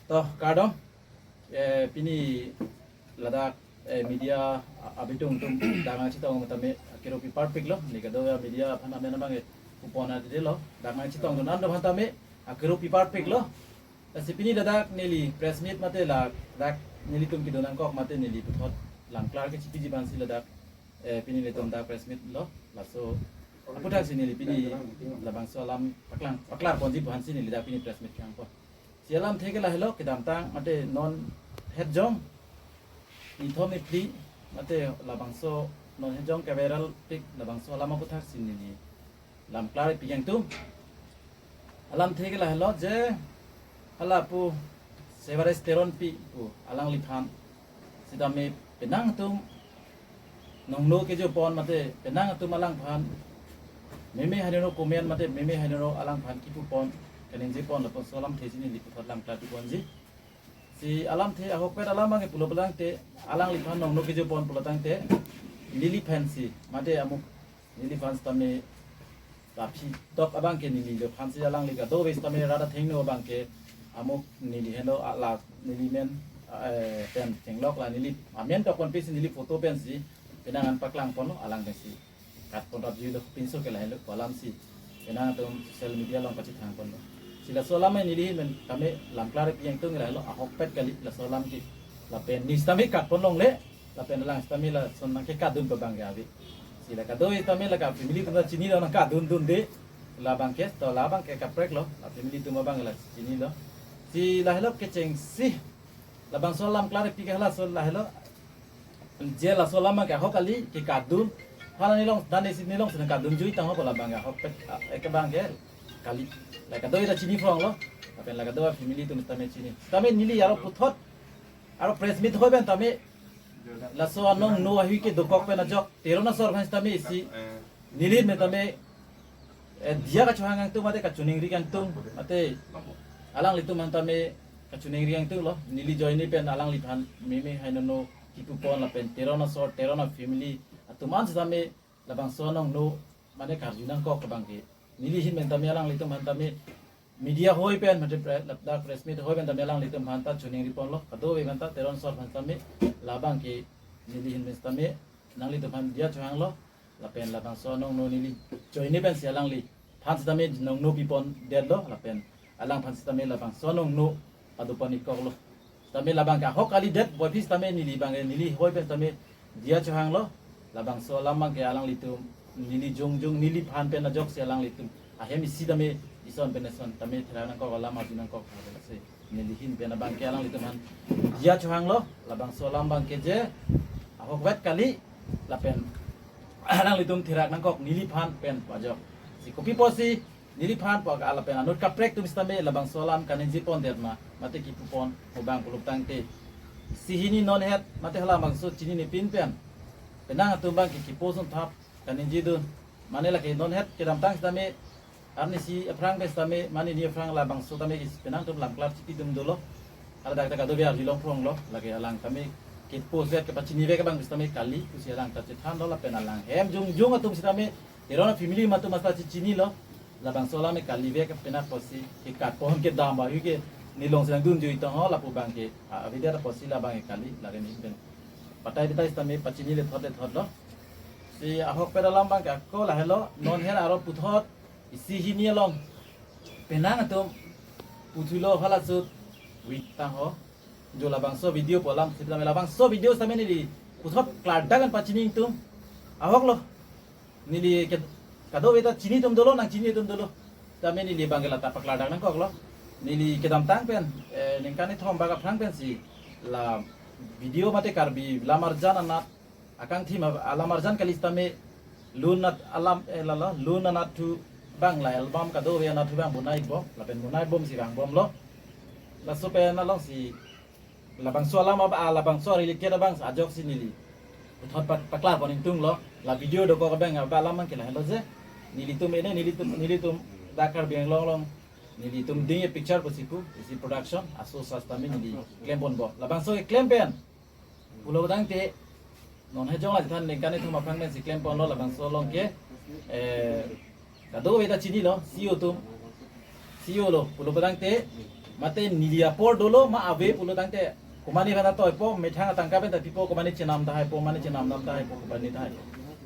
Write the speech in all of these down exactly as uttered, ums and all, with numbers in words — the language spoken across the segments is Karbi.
To, kardom. Eh, pini ladak, eh, media a-, abitung atum dak nangchetong tame akero piparpiklo. Neli kadokave media aphan amen abang, eh, kupon adilo. Dak nangchetongdun atum aphan tame akero piparpiklo. Lasi pini ladak neli press meet mate ladak nelitum kedo nangkok mate neli puthot lamklar kechipiji aphansi ladak, eh, pini nelitum dak press meet lo. Laso aputhaksi neli pini labangso alam paklang, paklarponji aphansi neli dak pini press meet kehangpo. Si alamthe ke lahelo, kedamtang mate non hetjong nithom niphli mate labangso non hetjong keviral pik labangso alam aputhaksi neli lamklar pi kangtung. Alamthe ke lahelo je hala pu Sevares Teronpi pu alangliphan sitame penang atum nongno kejopon mate penang atum alangphan meme henono comment mate meme henono alangphan kipupon kaningjepon lapuson alamthe si neli puthot lamklar piponji. Si alamthe ahokpet alam abang pulo pulotangte alangliphan nongno kejopon pulotangte neliphansi mate amuk neliphan sitame laphi tok abang ke neli lophansi alangli kadokave sitame rat athengno abang ke amuk neli heno ala neli men, eh, pen thenglok la neli amen tokponpisi neli photo pensi penang an paklangponlo alang pensi katpon rapjilo pinso ke lahelo pu alamsi penang atum social media along pachethangponlo. Si laso alam neli men tame lamklar pi kangtung lahelo ahokpet kali laso alam ke. Lapen neli sitame katpon longle lapen alang sitame lason nangkekatdun pu abang ke ave. Si la kadokave sitame la ka family atum ta chinilo nangkatdundun de. Labang ke to labang ke kapreklo la family atum abang la chinilo. Si lahelo kechengsi labangso alam klar pi ke halaso lahelo. Je laso alam abang ke ahok kali kekatdun. Hala nelong dan isi nelongsi nangkatdunjui tangho pu labang ke ahokpet, eh, ke abang ke kali. La kadokave ta chini phronglo. Lapen la kadokave family atum sitame chini. Sitame neli aro puthot aro press meet hoi pen tame laso anongno ahui ke dokok pen ajok Teron asor aphan sitame isi neli men tame, eh, diya kachohang kangtung mate kachiningri kangtung mate alanglitum aphan tame kachiningri kangtunglo. Neli ajoine pen alangliphan meme henono kipupon lapen Teron asor Teron a family atum an sitame labangso anongno mane karju nangkok abang ke neli ahin pen tame alanglitum aphan tame media hoi pen mate pre-, ladak press meet hoi pen tame alanglitum aphan ta chiningriponlo. Kadokave aphan ta Teron asor aphan tame labang ke neli ahin pen tame nanglitum aphan diya chohanglo. Lapen labangso anongno neli ajoine pensi alangliphan sitame nongno pipondetlo lapen alangphan sitame labangso anongno padopon-ikkoklo. Sitame labang ke ahok kalidet puvoiphit sitame neli abang ke neli hoi pen sitame diya chohanglo. Labangso alam abang ke alanglitum neli jongjong neliphan pen ajoksi alanglitum ahem isi tame ison pen ison tame therak nangkok alam arju nangkok pu lasi neli ahin pen abang ke alanglitum aphan diya chohanglo. Labangso alam abang ke je ahokpet kali lapen alanglitum therak nangkok neliphan pen pu ajok. Si kopi apotsi neliphan pu lapen anut kaprek atum sitame labangso alam kaningjepondet ma mate kipupon pu abang pulotangte isi hini non het mate halabangso chininepin pen penang atum abang ke kipost un thap kaningjedun. Mane lake non het kedamtang sitame arnisi aphrang pen sitame mane neli aphrang labangso tame penang atum lamklar chipidun dolo. Hala dak ta kadokave arjulong phronglo lake alang tame kipost vek kepachinivek abang sitame kali pusi alang ta chethanlo lapen alang hem jongjong atum sitame Teron a family atum masa chichinilo. Labangso alam ke kalivek penang apotsi kekatpon kedam ahui ke nelongsi nangdunjui tangho lapu abang ke, ah, avedetji apotsi labang ke kali lake neli pen patai betai sitame pachinile thot le thotlo. Si ahokpet alam abang ke ako lahelo non het aro puthot isi hini along penang atum puthulo hala sut wik tangho. Jo labangso video pu alam sitame labangso video sitame neli puthot klardak an pachini ingtung ahoklo. Neli ke kadokave ta chini atum dolo nangchini atum dolo. Sitame neli abang ke lata paklardak nangkoklo. Neli kedamtang pen, eh, ningkan kethom bak aphrang pensi la video mate Karbi lamarjan anat akangthim a-, alamarjan kali sitame lun anat alam, eh, lalo lun anat thu abang la album kadokave anat thu abang bonai bom lapen bonai bomsi vangbomlo. Laso pen alongsi labangso alam aba, ah, labangso related abang ajoksi neli puthot pak-, paklarpon ingtunglo. La video dokok abang aba alam abang ke lahelo je nelitum ene nelitum nelitum dak Karbi Anglong along nelitum ding e picture pusi pu isi production aso sitame neli klemponbom. Labangso keklem pen pulo tangte non het jong la chethan ningkan kethom aphrang pensi klemponlo labangso along ke, eh, kadokave ta chinilo C E O atum. C E O lo pulo tangte mate neli apor dolo ma ave pulo tangte, komane aphan ta toipo, methang atangka pen ta pipo, komane chenam tahaipo, mane chenam nam tahaipo, komane tahai.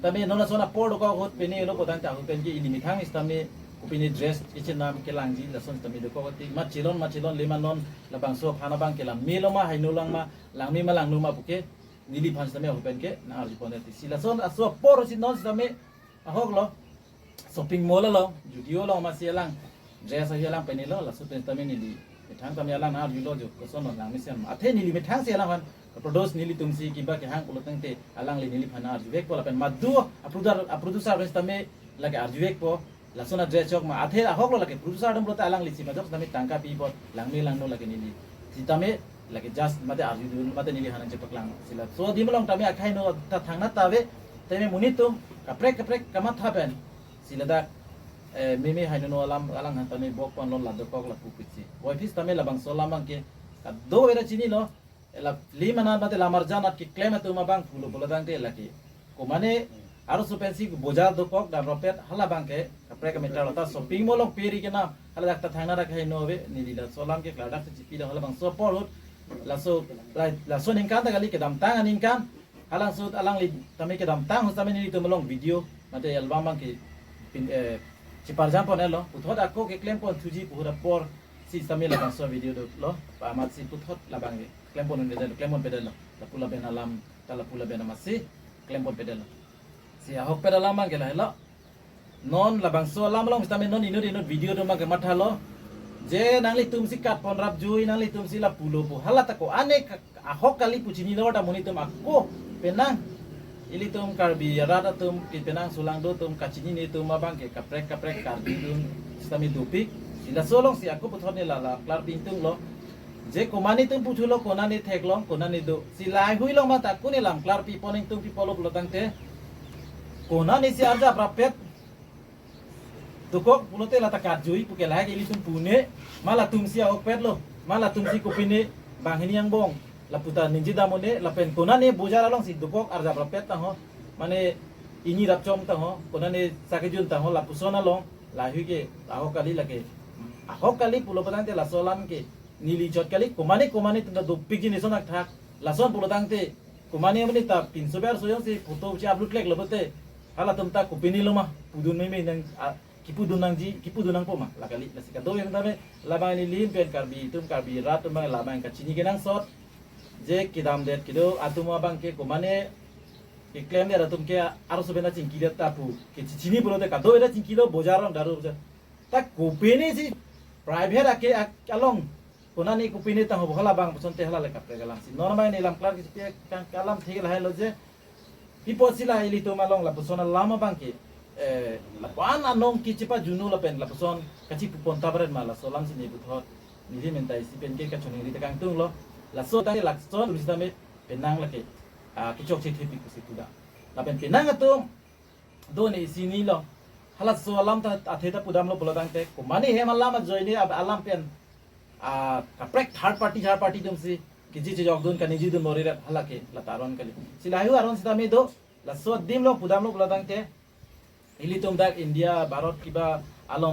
Tame non lason apor dokok ahut pine lo pu tangte ahut pen ke ili methang sitame kopine dress kechenam kelangji lason sitame dokok tik ma chelon ma chelon le ma non labangso aphan abang ke la melo ma haino lang ma, langme ma langno ma puke neliphan sitame ahut pen ke nang-arjupon ti. Si lason aso apor si non sitame ahok lo, shopping mall along, Zudio along ma si alang dress ahi alang pine lo, laso pen sitame neli methang tame alang nang-arjulo jo, koson non langme sen ma. Athe neli methang si alangphan, produce nelitum si kiba kehang pulo tangte alangli neliphan nang-arjuvekpo lapen madu a-producer, a-producer pen sitame lake arjuvekpo, lason a-dress chok ma. Athe ahok lo lake producer atum pulote alangli si majok sitame tangka pi apot, langme langno lake neli sitame lake just mate arjudun mate neliphan nangchepaklang. Si laso adim along tame akhai no ta thangnat ta ave, tame monit atum kaprek kaprek kamatha pen si ladak, eh, meme haino no alam alang han tame bok pan lon la dokok lapu pitsi. Boy phis tame labangso alam abang ke kadokave ta chinilo. La film anat mate lam arjan anat keklem atum abang pulo pulo tangte lake, komane arloso pensi bojar dokok damrapet hala abang ke kaprek kameter lo. Ta shopping mall along peri kena hala dak ta thangnat akhai no ave, neli laso alam ke klardak si chipi do. Halabangso apor ahut laso, la, laso aningkan ta kali, kedamtang aningkan. Halangsut alangli tame kedamtang ahut tame nelitum along video mate album abang ke pin, eh, chiparjam pon-et lo. Puthot ako keklem pon thuji pu ahut apor si sitame labangso video dolo. Amatsi puthot labang ke klem pon un'edetlo, klem ponpedetlo. Lapu lapen alam ta lapu lapen amatsi klem ponpedetlo. Si ahokpet alam abang ke lahelo. Non labangso alam along sitame non inut inut video atum abang ke mathalo. Je nanglitum si kat pon rapjui, nanglitum si lapulo pu. Hala ta ko-an ahok kali pu chinilo ta monit atum ako penang. Ilitum Karbi arat atum ke penang sulangdo atum kachinine atum abang ke kaprek kaprek Karbi atum sitame dopik. Si laso along si ako puthot ne la, la klarpi ingtunglo. Je komane atum puthulo, konane theklong, konane do. Si lahai hui along ma ta ako ne lam klarpi pon ingtung pi pulo pulo tangte, konane si arjap rapet dokok pulote la ta katjui puke lahai ke ilitum pune, ma latum si ahokpet lo, ma latum si kopine banghini angbong lapu ta ningje dam un-e, lapen konane bojar along si dokok arjap rapet tangho, mane ini rapchom tangho, konane sakejun tangho, lapuson along lahai hui ke ahok kali lake. Ahok kali pulo pu tangte laso alam ke neli chot kali, komane komane atum ta dopik jinis ason thakthak. Lason pulo tangte komane mane ta pinso ber soyong si photo si upload klek lo pulote, halatum ta kopine lo ma pudun meme nang, a, kipudun nangji, kipudun nangpo ma, la kali. Lasi kadokave tame labang neli pen Karbi atum, Karbi arat atum abang labang kachini kenangsot. Je kedamdet kedo atum abang ke komane keklemdet atum ke arloso pen ta chingkidet ta pu ke chichini pulote kadokave ta chingkilo, bojar along daru bojar. Ta kopine si private ake ak-, along konane kopine tangho hala abang puson te hala le kaprek alam si. Non abang ne lam klar ke chipi kang alam thik lahai lo je. Pi apotsi la ilitum along lapuson alam abang ke, eh, lapu-an anong ke chipajunu lapen lapuson kachipu pon ta baren ma, laso alam si ne puthot neli mentai si pen ke kachoningri ta kangtunglo. Laso ta lason atum sitame penang lake, ah, kechokche thepik pusi pudam. Lapen penang atum do ne isi ni lo. Halaso alam ta athe ta pudamlo pulo tangte, komane hem alam ajoine ab-, alam pen, ah, kaprek third party, third party atum si keji chejokdun, kaningjedun mori rap hala ke la ta aron kali. Si lahai hui aron sitame do, laso adim along pudamlo pulo tangte, ilitum dak India, Bharat kiba along